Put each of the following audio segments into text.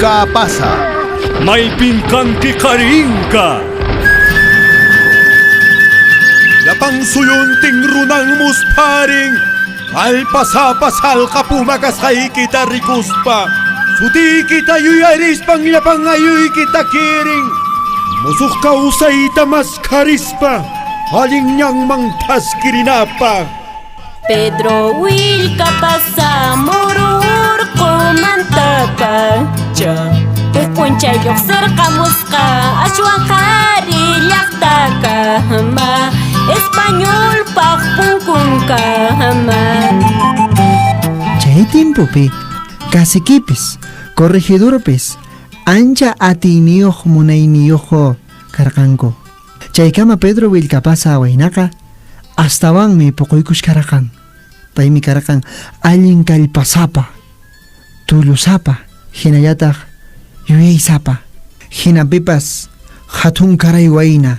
Willkapasa. Maypin kanki qarinka. Llapan suyuntin runan muspharin. Kallpasapa sallqa puma kasqaykita rikuspa. Sutiykita yuyarispan llapan ayuykita kirin. Musuq kawsayta maskharispa. Allin ñanman thaskirinapaq. Pedro Willkapasa muru urqumantapacha Huk p'unchay lluqsirqamusqa ashwan qhari llaqtakama Españolpaq punkunkama. Chay timpupi caciquipis, corregidorpis ancha atiyniyuq munayniyuq karqanku. Chaykama Pedro Willkapasa waynaqa astawanmi puquykushkarqan. Paymi karqan allin kallpasapa, tullusapa, hinallataq yuyaysapa. Hinapipas hathunkaray wayna,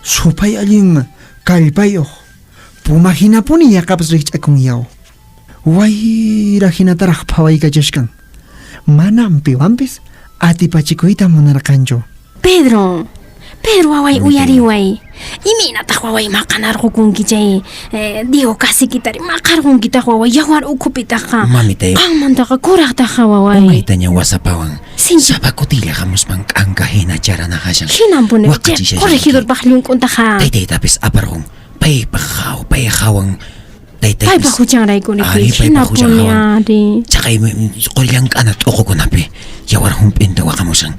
supay allin kallpayuq, puma hinapuni yaqapas rikch'akun yaw. Wayra hinataraq phawaykachashkan. Manam piwanpis atipachikuyta munarqanchu. Pedro, Pedro waway uyariway. Imaynataq waway maqanarqukunki chay eh, Diego caciquitari maqarqunkitaq waway yawar ukhupitaqqa. Mamitay. Qanmantaqa kuraqtaqa waway. Umaytaña wasapawan. Sinchi. Sapa kutilla hamuspan k'anka hina charanahashan. Hinanpuni Waqachishallanki. corregidorpaq llunk'untaqa. Taytaytapis aparqun. Paypaq haw, pay hawan. Taytaypis. Paypaq huchanrayku Ari, niki. paypaq huchan Hinapuni hawan. ari. Chaqay qulllank'ana t'uqukunapi yawar hump'inta waqamushan.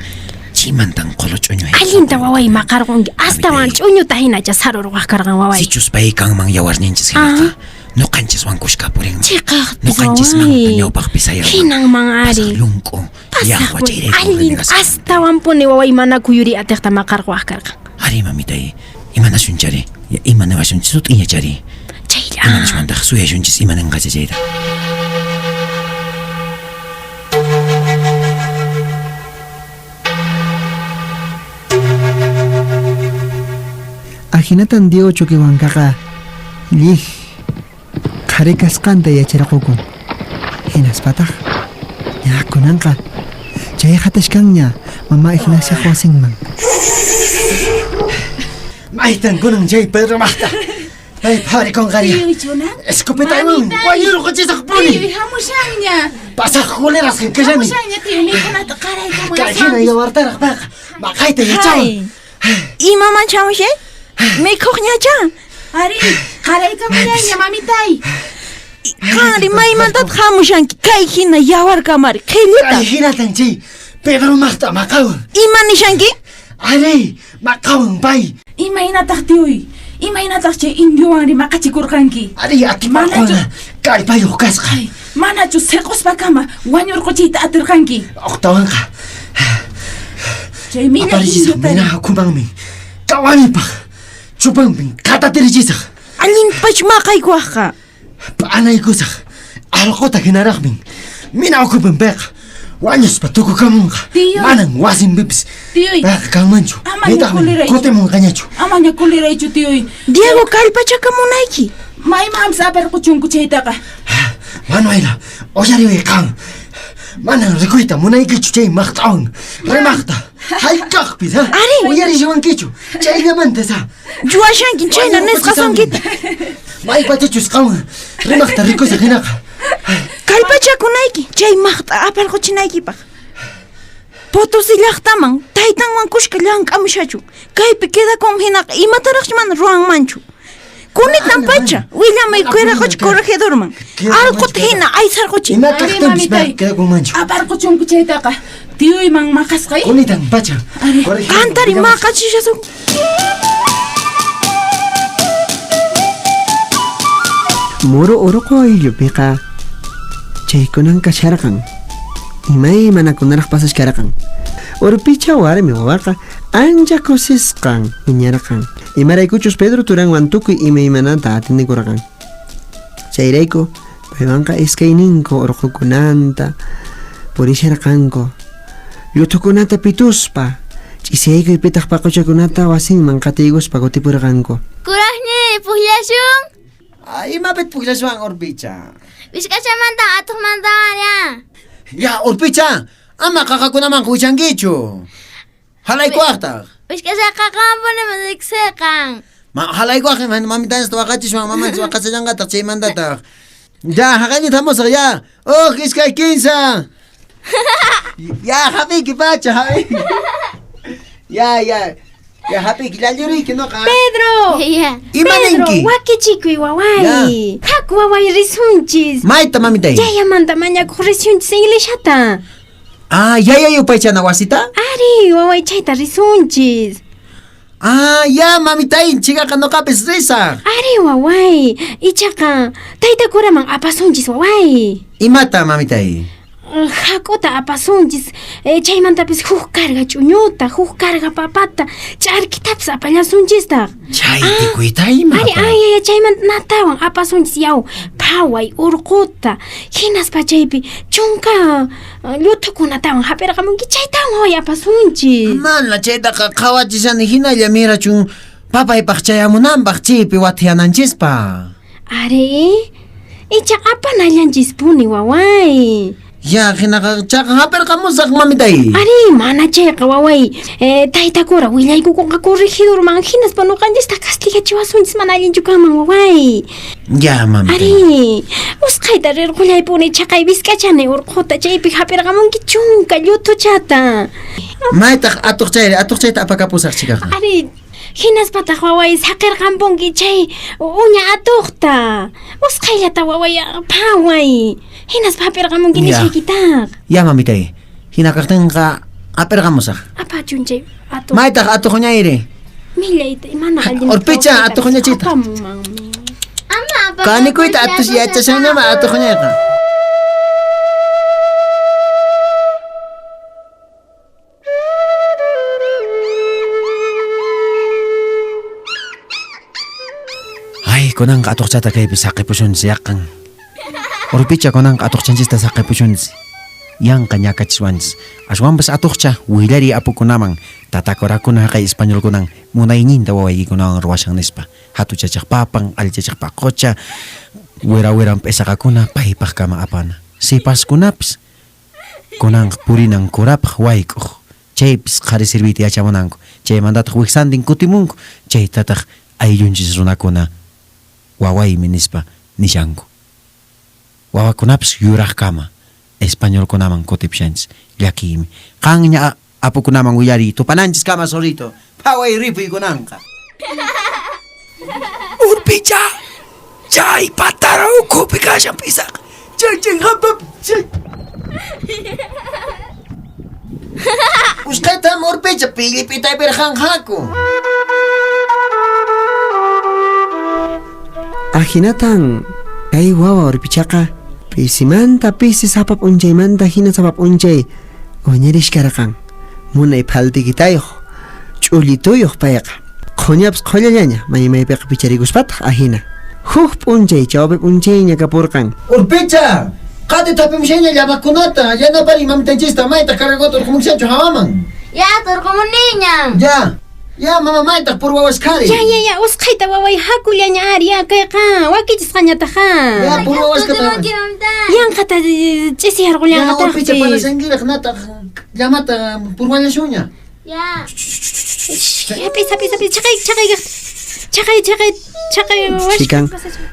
Chimantan qolo ch'uñu Allinta waway maqarqunki. Astawan ch'uñuta hinacha sarurwaq karqan waway. Sichus pay kanman yawarninchis hinaqa, nuqanchiswan kushka purinman. Chiqaqpis Nuqanchismanta waway. ñawpaqpi sayarman. Hinanman ari. Pasaq lunk'u, yaqwa Pasaqpuni chayrayku allin renegasqa. astawanpuni waway mana kuyuri atiqta maqarquwaq karqan. Ari mamitay, imanasunchari? Ima niwasunchis sut'iñachari? Chaylla. Imanaswantaq suyashunchis imananqacha chayta. Ahinatan Diego Choquehuancaqa llij qhari kasqanta yacharqukun. Hinaspataq ña kunanqa chay hatashkanña mama Ignaciaq wasinman. Maytan kunan chay Pedro maqta. Pay pharikunqaria. Escopetaywan wañurquchisaqpuni. Tiyuy hamushanña. Pasaq culerasqan kashani. Hamushanña tiyuy mikhunata qaraykamuy. Kay hina yawartaraq payqa maqayta yachawan. Imaman chamushay? Mikhuqñacha. Ari, qaraykamuyayña mamitay. Qanri maymantataq hamushanki kay hina yawarkamari qhillita. Kay hinatan chay Pedro maqta maqawan. Ima nishanki? Ari, maqawan pay. Imaynataq tiyuy? Imaynataq chay indiowanri maqachikurqanki? Ari, atipaqwana kallpayuq kasqa. Manachu seq'uspakama wañurquchiyta atirqanki? Uqtawanqa. Chay millay Aparichisaq indiotari. mina ukhumanmi. Kawanipaq chupanpin qatatirichisaq. Allinpach maqaykuwaqqa. P'anaykusaq. Allquta hinaraqmin. Mina ukhupin payqa wañuspa tukukamunqa. Tiyuy. Manan wasinpipis Tiyuy. payqa kanmanchu. Amaña Nitaqmi kuliraychu. kutimunqañachu. Amaña kuliraychu tiyuy. Diego kallpachakamunayki. Maymanpis aparquchunku chaytaqa. Manuela, uyariway qan. Manan rikuyta munaykichu chay maqt'awan. Rimaqta. Hayk'aqpis, ha? Ari. Uyarishawankichu. Chayllamanta sa. Yuwashanki chayna nisqasunkita. Maypachachus qanwan rimaqta rikusaq hinaqa. Kallpachakunayki chay maqt'a aparquchinaykipaq. Potosí llaqtaman taytanwan kushka llank'amushachu. Kaypi quedakun hinaqa imataraqchu mana ruwanmanchu. Kunitan pacha willamuy quiraquchi corregidorman. Allquta hina aysarquchi. Ima Ari, kaqtinpis mamitay. mana quedakunmanchu. Aparquchunku chaytaqa. Tiyuyman maqasqay. Kunitan pacha. Ari. Qantari maqachishasunki. Muru urqu ayllupiqa chaykunan kasharqan. Imaymanakunaraq pasashkarqan. Urpicha warmi wawaqa ancha kusisqan wiñarqan. Imaraykuchus Pedro Turanwan tukuy imaymanata atinikurqan. Chayrayku paywanqa iskayninku urqukunanta purisharqanku. Lluthukunata pituspa ch'isiyaykuypitaq paquchakunata wasinman qatiykuspa kutipurqanku. Kuraqni, pukllashun? Ay, imapit pukllashwan Urpicha? Wishk'achamantan atuqmantan aria. Ya, Urpicha, Ama qaqakunamanqa wichankichu. Halaykuwaqtaq. Ushkasha qaqanpuni riqsiqan. Ma halaykuwaq mamitanchista waqachiswan mamanchis waqachallanqataq chaymantataq. Ya, haqaynita hamusaq ya. Huk, iskay, kinsa. Ya, hap'iyki pacha, hap'iyki. Ya, ya. Ya, hap'iyki, llalluriyki noqa. Pedro! Ya. Ima Pedro, ninki? wakichikuy waway. Haku waway risunchis. Mayta mamitay. Yayamanta mañakuq risunchis iglesiata. Ah, yaya yupaychana wasita? Ari, waway chayta risunchis. Ah, ya mamitay, chikaqa noqapis risaq. Ari, waway, ichaqa tayta kuraman apasunchis waway. Imata mamitay? Hak'uta apasunchis, chaymantapis huk carga ch'uñuta, huk carga papata, ch'arkitapis apallasunchistaq. Chay tikuyta ima. Ari, ay, ay, chaymanta natawan apasunchis yaw, phaway, urquta, hinaspa chaypi chunka lluthukunatawan hap'irqamunki chaytawan waway apasunchis. Mana chaytaqa qhawachishani hinalla mirachun papaypaq chayamunanpaq chaypi wathiyananchispaq. Ari, icha apanallanchispuni waway. Ya, hinaqa chaqa hap'irqamusaq mamitay. Ari, mana chayqa waway, tayta kura willaykukunqa corregidorman hinaspa nuqanchista castigachiwasunchis mana allinchu kanman waway. Ya, mamitay. Ari, usqhayta rirqullaypuni chaqay bisk'achani urquta chaypi hap'irqamunki chunka lluthuchata. Maytaq atuq chayri, atuq chayta apakapusaq chikaqa. Ari, hinaspataq waway saqirqampunki chay uña atuqta. Usqhayllata waway phaway. Hinaspa hap'irqamunki Ya. nishaykitaq. Ya, mamitay. Hina kaqtinqa hap'irqamusaq. Apachun chay atuq. Maytaq atuq ñayri? Millayta mana allin. Urpicha, atuq ñachita. Apamunmanmi. Ama Kanikuyta atus yachashanñama atuq ñayqa. Ay, kunanqa atuqchata kaypi saqipusunchis yaqan. Urpicha kunanqa atuqchanchista saqipusunchis. Yanqa ñakachiswanchis. Ashwanpas atuqcha willari apukunaman tatakurakuna haqay españolkunan munayninta wawaykikunawan ruwashan nispa. Hatuchachaq papan, allichachaq paqocha, wira wiran p'isaqakuna paypaq kama apana. Sipaskunapis kunanqa purinan kurapaq wayk'uq. Chaypis qhari sirviyta yachamunanku. Chaymantataq wiksantin kutimunku. Chaytataq ayllunchis runakuna wawaymi nispa nishanku. Wawakunapis yuraqkama españolkunaman kutipushanchis llakiymi. Qanña apukunaman willariy tupananchis kama zorrito. Phaway ripuy kunanqa. Urpicha, chay patara ukhupi kashan p'isaqa. Chay chay hampap chay. Usqhaytam urpicha pillipitaypirqanqaku. Ahinatan kay wawa urpichaqa pisimanta pisi sapa p'unchaymanta hina sapa p'unchay uñarishkarqan. Munay phaltikitayuq, ch'ullituyuq payqa. Qhuñapas qhullallaña maymaypiqa picharikuspataq ahina. Huk p'unchay chawpi p'unchayña kapurqan. Urpicha, qati tapimushaña llamakunata, yanapari mamitanchista maytaq cargota urqumunshachu hawaman. Ya, turqumuniña. Ya. Ya, mama maytaq purwawasqari. Ya, ya, ya, usqhayta waway hakullaña ari, ya kayqa wakichisqañataqa. Ya, purwawasqata. Yanqata ch'isiyarqullanqataqpis. Urpicha palasankiraq nataq llamata purwallashuña. Ya. Ya, pisa, pisa, pisa, chaqay, chaqay, chaqay, chaqay, chaqay. Chikan,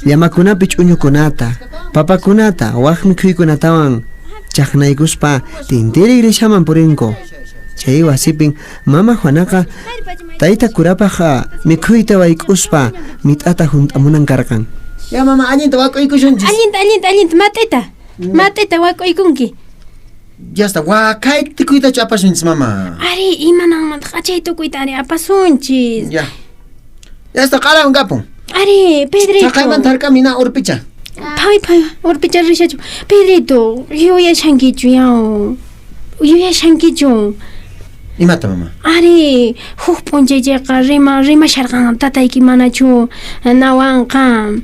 llamakunapi ch'uñukunata, papakunata, wak mikhuykunatawan chaqnaykuspa tintiri iglesiaman purinku. Chay wasipin mama Juanaqa tayta kurapaq mikhuyta wayk'uspa mit'ata hunt'amunan karqan. Ya mama allinta wak'uykushunchis. Allinta, allinta, allinta, mat'ita. Mat'ita wak'uykunki. Ya está, wakay tukuytachu apasunchis mama. Ari, imananmantaq achay tukuyta ari apasunchis. Ya. Ya está, qarawan kapun. Ari, Pedrito. Chaqaymanta hark'amina urpicha. Phay, phay, urpicha rishachu. Pedrito, yuyashankichu yaw. Yuyashankichu. Imata mama? Ari, huk p'unchay chayqa rimasharqan tatayki manachu nawanqa,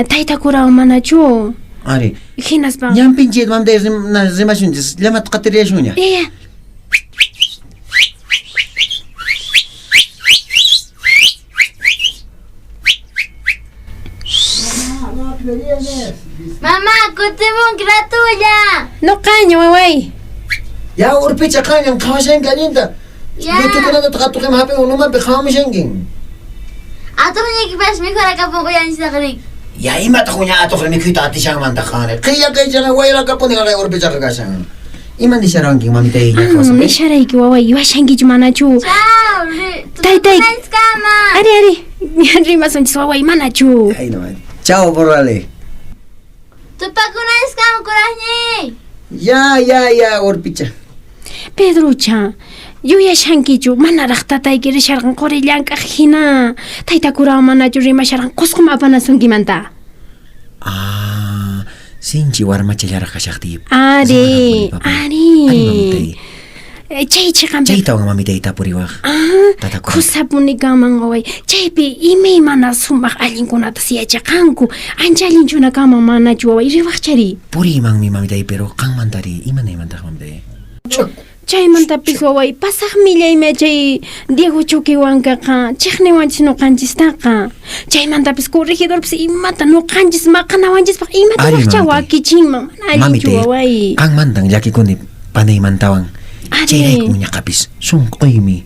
tayta kurawan manachu. Ari. Hinaspa. Ñanpinchis mamtay rimashunchis, llamata qatiriyashuña. Ya. Mamá, kutimunki ratulla. Nuqaña waway. Ya urpicha qanllan qhawashanki allinta. Lluthukunata atuqima hap'in unumanpi qhawamushankin. Atuqniykipas mikhurakapunquyanchistaq riki. Ya imataq uña atuqri mikhuyta atishanmantaq qanri. Qilla kaychaqa wayrakapuni qanri urpichaqa kashan. Ima nisharanki mamitay Ah, nisharayki waway yuwashankichu manachu. Taytay. Ari ari, rimasunchis waway manachu. Chao, borrale. Tupakunanchiskama kuraqñiy. Ya, ya, ya, urpicha. Pedrocha, yuyashankichu manaraq tatayki risharqan quri llank'aq hina. Tayta kurawan manachu rimasharqan Qusquma apanasunkimanta. Ah, sinchi warmachallaraq kashaqtiy. Ari, ari. Chay chiqanpi Chaytawan mamitay tapuriwaq. Ah, Tata kura. kusapuni kanman waway. Chaypi imaymana sumaq allinkunatas yachaqanku. Ancha allinchuna kanman manachu waway riwaqchari. Puriymanmi mamitay, pero qanmantari imanaymantaq mamitay. Chaymantapis waway pasaq millaymi chay Diego Choquehuancaqa chiqniwanchis nuqanchistaqa. Chaymantapis corregidorpis imata nuqanchis maqanawanchispaq imata Ari, waqcha mamitay. wakichinman mana allinchu Mamitay, waway. qanmantan llakikuni panaymantawan. Ari. Chayrayku ñaqapis sunquymi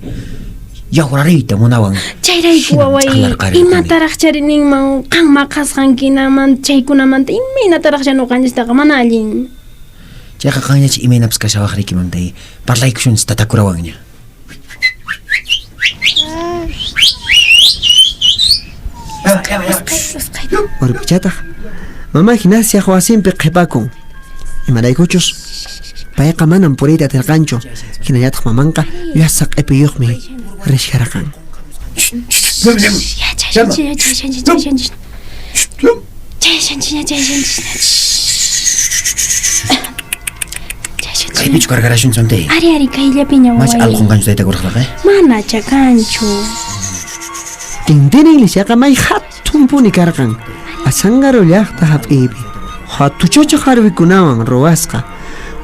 yawrariyta munawan. Chayrayku waway ch'aqlarqarirqani. imataraq charininman qan maqasqankinaman chaykunamanta imaynataraqcha nuqanchistaqa mana allin. Chayqa qanñachi imaynapas kashawaq riki mamitay. Parlaykusunchis tatakurawanña. Urpichataq mama Ignacia wasinpi qhipakun. Imaraykuchus payqa manam puriyta atirqanchu. Hinallataq mamanqa llasa q'ipiyuqmi rishkarqan. Kaypichu karkarashun mamitay. Ari ari kayllapiña Mach waway. alqun kanchu tayta kuraqtaqa, eh? Manacha kanchu. Tintiri iglesiaqa may hatunpuni karqan. Azángaro llaqta hap'iypi. Hatuchacha harwikunawan ruwasqa.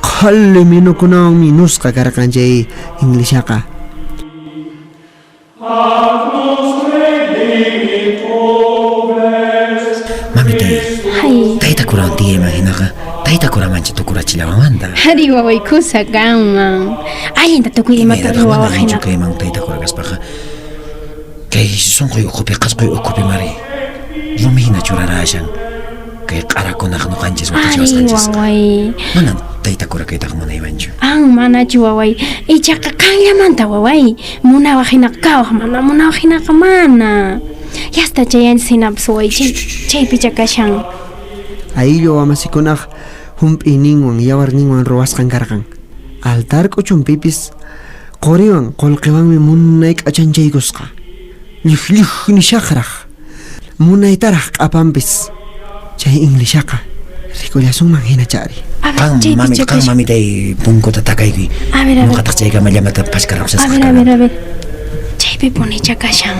Qhali minukunawan minusqa karqan chay iglesiaqa. Mamitay, Hay. tayta kurawan tiyayman hinaqa tayta kuramancha tukurachillawamanta. Ari waway kusa kanman. Allinta tukuy imata Imaynataq mana ruwawaq allinchu hina. kayman tayta kura kaspaqa. Kay sunquy ukhupi qasquy ukhupi mari. Rumi hina churarashan. Kay q'arakunaq nuqanchis Ari waqachiwasqanchisqa. waway. Manan tayta kura kaytaqa munaymanchu. An manachu waway. Ichaqa qanllamanta waway. Munawaq hinaqa kawaq mana munawaq hinaqa mana. Yasta chayanchis hinapas waway chay chaypicha kashan. Ayllu wamasikunaq hump'iyninwan yawarninwan ruwasqan karqan. Altar k'uchunpipis quriwan qullqiwanmi munay k'achanchaykusqa. Lluj nishaqraq munaytaraq q'apanpis. Chay inglishaqa rikullasunman hinachari. A ver, Qan chaypicha mami, qan kashan. mamitay punkuta takaykuy. A ver, a ver. Nuqataq chaykama llamata A pashkaraqusasqa ver, a ver, a ver. Chaypi punicha kashan.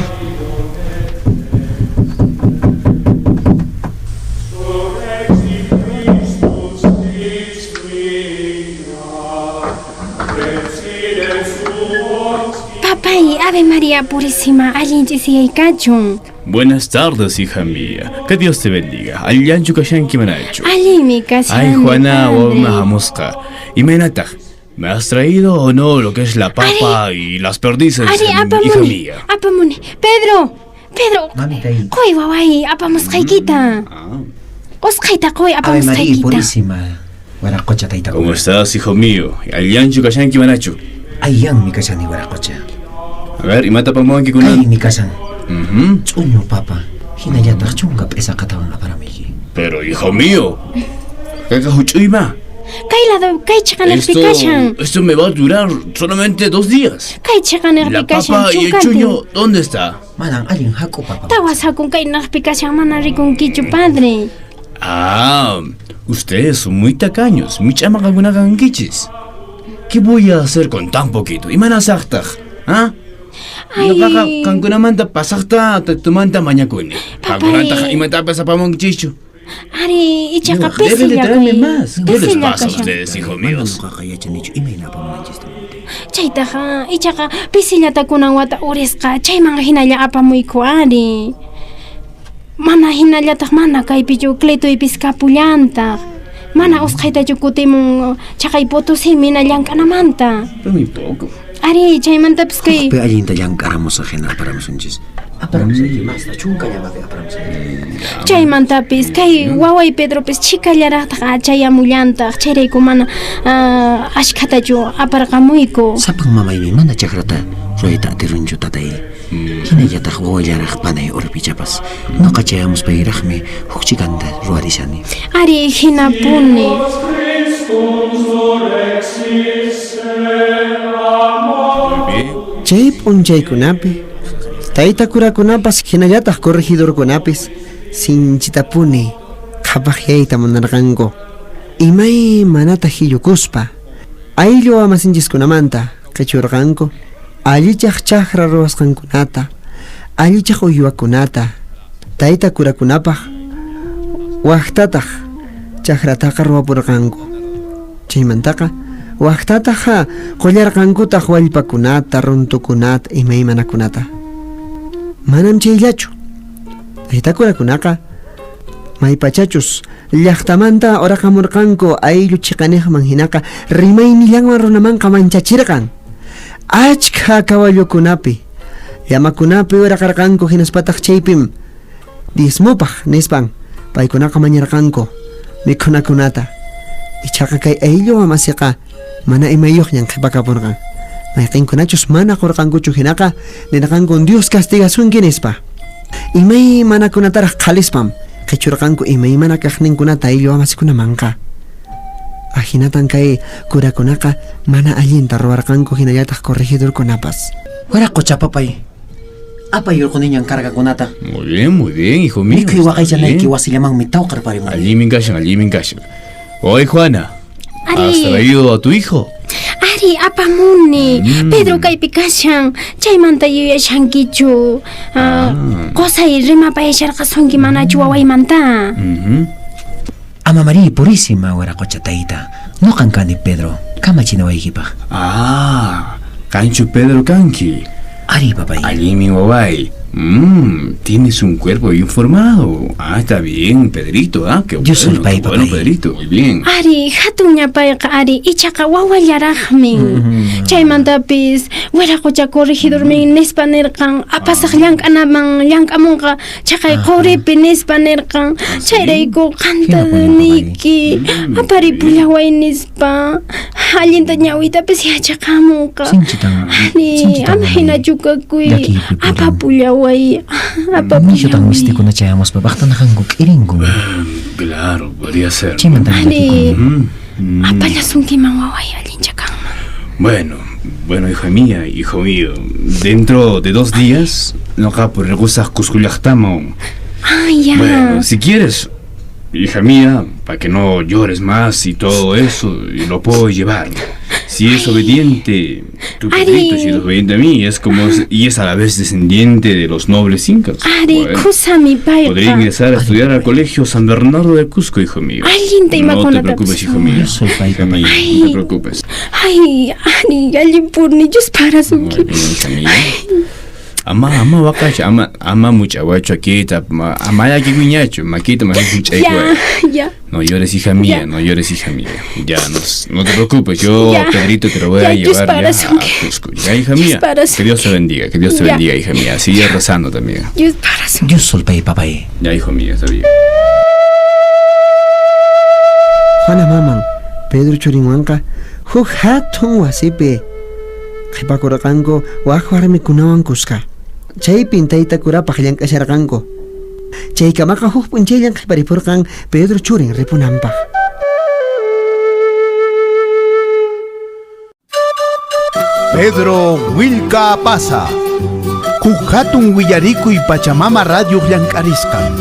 Papay, Ave María Purísima, allin ch'isiyay Buenas tardes, hija mía. Que Dios te bendiga. Allanchu kashanki manachu. Allinmi kashan. Ay, Juana, padre. wawma hamusqa. Imaynataq, ¿me has traído o no lo que es la papa y las perdices, Ari, hija apamuni. mía? Apamuni. Pedro, Pedro. Quy waway, apamusqaykita. Usqhayta quy Ave María apamusqaykita. Purísima. Waraqocha tayta ¿Cómo estás, hijo mío? Allanchu kashanki manachu. Allanmi kashani waraqocha. A ver, imata apamuwanki kunan. Kaymi kashan. Ch'uñu papa. Hinallataq chunka p'isaqatawan aparamuyki. Pero, hijo mío, kayqa huch'uyma. Kay lado, kay chiqanaqpi Esto, kashan. esto me va a durar solamente 2 días. Kay chiqanaqpi La kashan papa y el chunkantin. chuño, ¿dónde está? Manan allin hak'u papa. Tawas hakun kaynaqpi kashan mana rikunkichu, padre. Ah, ustedes son muy tacaños, muy chamaqakunakankichis. ¿Qué voy a hacer con tan poquito? Imanasaqtaq, ¿ah? Ay. Ñuqaqa qankunamanta pasaqta tatumanta mañakuni. Qankunataqa imatapas apamunkichischu. Ari, ichaqa Deben de pisilla traerme kay. más. ¿Qué les Pisilla pasa a kashan. ustedes, hijos míos? Ñuqaqa yachanichu imayna apamunanchista. Chaytaqa, ichaqa pisillata kunan wata urisqa, chayman hinalla apamuyku ari. Mana hinallataq mana kaypichu Cletoypis kapullantaq. Mana usqhaytachu kutimun chaqay Potosí mina llank'anamanta. Pero muy poco. Ari, chaymantapis kay Pe allinta llank'aramusaq hina aparamusunchis. Aparamusayki masta chunka llamapi aparamusayki. Chaymantapis kay waway Pedropis chhikallaraqtaq achayamullantaq, chayrayku mana ashkhatachu aparqamuyku. Sapan mamaymi mana chakrata ruwayta atirunchu tatay. Hinallataq wawallaraq panay urpichapas. Noqa chayamuspayraqmi huk chikanta ruwarishani. Ari, hinapuni. Chay p'unchaykunapi tayta kurakunapas hinallataq corregidorkunapis sinchitapuni qhapaqyayta munarqanku. Imay manata hillukuspa ayllu wamasinchiskunamanta qichurqanku allichaq chakra ruwasqankunata, allichaq uywakunata, tayta kurakunapaq waqtataq chakrataqa ruwapurqanku. Chaymantaqa waqtataqa qullarqankutaq wallpakunata, runtukunata, imaymanakunata. Manam chayllachu. Tayta kurakunaqa maypachachus llaqtamanta uraqamurqanku ayllu chiqaniqman hinaqa rimaynillanwan runamanqa manchachirqan. Achkha kawallukunapi, llamakunapi uraqarqanku hinaspataq chaypim diezmopaq nispan paykunaqa mañarqanku mikhunakunata. Ichaqa kay ayllu wamasiqa mana imayuqñan qhipakapurqan. Mayqinkunachus mana qurqankuchu hinaqa nirqanku Dios castigasunki nispa. Imaymanakunataraq qhalispam qichurqanku imaymana kaqninkunata ayllu wamasikunamanqa. Ahinatan kay kurakunaqa mana allinta ruwarqanku hinallataq corregidorkunapas. Wiraqocha papay, apay yurquniñan cargakunata. Muy bien, hijo mío. Mikhuy waqaychanayki wasillamanmi tawqarparimun. Allinmi kashan, allinmi kashan. Oye, Juana, Ari. ¿has traído a tu hijo? Ari, apamuni. Pedro kaypi kashan, chaymanta yuyashankichu. Qusay rimapayasharqasunki manachu wawaymanta. Ama María purísima wiraqocha tayta. Noqan kani Pedro, kamachinawaykipaq. Ah, kanchu Pedro kanki. Ari, papay. Allinmi waway. Tienes un cuerpo bien formado. Ah, está bien, Pedrito, ah, qué Yo soy bueno, pay, qué bueno, papay. Pedrito, muy bien. Ari, hatunña payqa ari, ichaqa wawallaraqmi. Chaymantapis wiraqocha corregidormin nispa nirqan, apasaq llank'anaman llank'amunqa chaqay quripi nispa nirqan. Chayrayku qanta niyki, aparipullaway nispa. Allinta ñawitapis yachaqamunqa. Ari, ama hinachu kakuy, apapullaway. Nishutan mistikuna chayamuspa paqtanajanku k'irinku. Claro, podría ser. Chaymanta Ari, apallasunkiman waway allincha kanman. Bueno, bueno, hija mía, hijo mío, dentro de 2 días noqa purriqusaq Cusco llaqtaman. Ay, ya. Bueno, si quieres, hija mía, para que no llores más y todo eso, y lo puedo llevar. Si es obediente, tu perrito, si es obediente a mí, es como es, y es a la vez descendiente de los nobles incas. Ari, Bueno, kusami payqa. podría ingresar a estudiar al colegio San Bernardo de Cusco, hijo mío. Allinta No te imakunata preocupes, hijo mío. Yo soy paypa, Hija mía, no te preocupes. Ay, Ari, allinpuni, Dios para sunki. Bueno, hija mía. Ama, ama, wakacha, ama, ama muchawacho aquí, ama ya que guiñacho, maquita, ma Ya, ya. No llores, hija mía, no llores, hija mía. Ya, no te preocupes, yo, Ya. Pedrito, te lo voy Ya, a Dios llevar para ya su a Cusco. Ya, hija mía. para su Que Dios te bendiga, que Dios te Ya. bendiga, hija mía. Sigue rezando también. Dios para su Dios solpay, papay. Ya, hijo mío, está bien. Juana maman, Pedro churinwanqa, huk hatun wasipi qhipakurqanku wak warmikunawan kuska. Chaypin tayta kurapaq llank'asharqanku. Chaykamaqa huk p'unchayllan qhiparipurqan Pedro churin ripunanpaq. Pedro Willka Apaza. Huk hatun willarikuy Pachamama Radio llank'arisqan.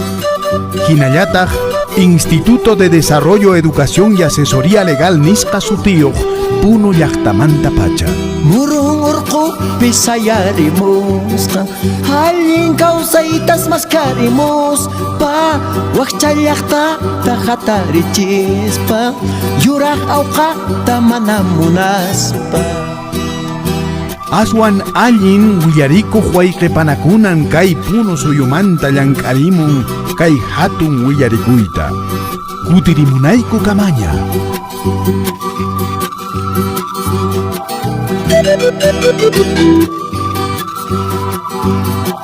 Hinallataq Instituto de Desarrollo, Educación y Asesoría Legal nisqa sutiyuq Puno llaqtamanta pacha. Murun urqupi sayarimusqa, allin kawsaytas maskarimuspa, wakcha llaqtata hatarichispa, yuraq awqata mana munaspa. Aswan allin willarikuq wayqipanakunan kay Puno suyumanta llank'arimun kay hatun willarikuyta. Kutirimunayku kamaña. Thank you.